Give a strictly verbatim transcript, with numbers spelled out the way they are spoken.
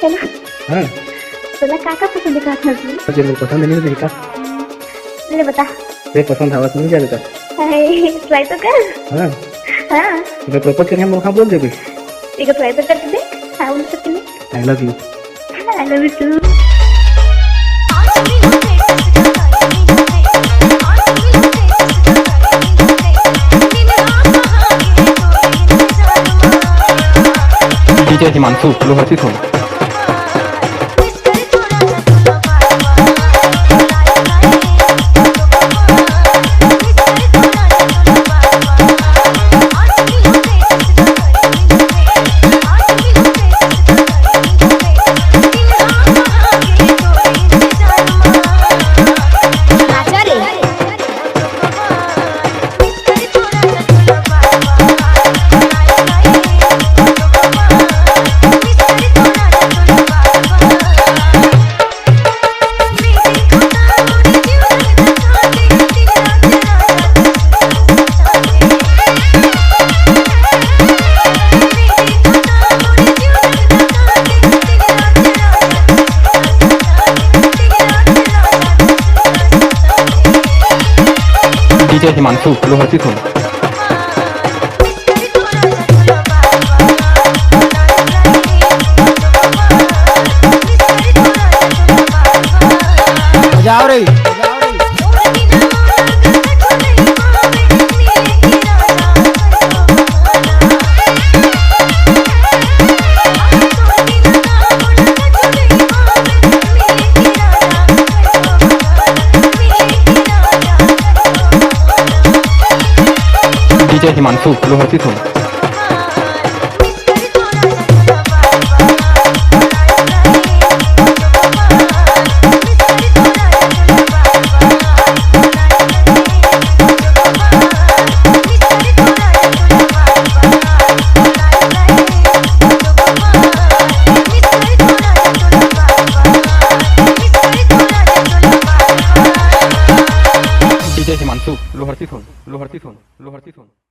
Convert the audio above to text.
चलो। हाँ। तोला का का पसंद हे, का खाना? जे मोर पसंद हे, नहीं देही का? ले बता। ते पसंद हवस, मिल जाही का? हाय, try तो कर। हाँ। हाँ। मैं propose करिहूँ, मोर हाँ बोल देबे। एक try तो करके देख। हाँ, बोल सकती है। I love you। I love you too। DJ Himanshu, Lohrasi सोन। DJ हिमांशु, लोहरसी सोन। बजाओ रे। DJ हिमांशु, लोहरसी सोन। DJ हिमांशु, लोहरसी सोन, लोहरसी सोन, लोहरसी सोन।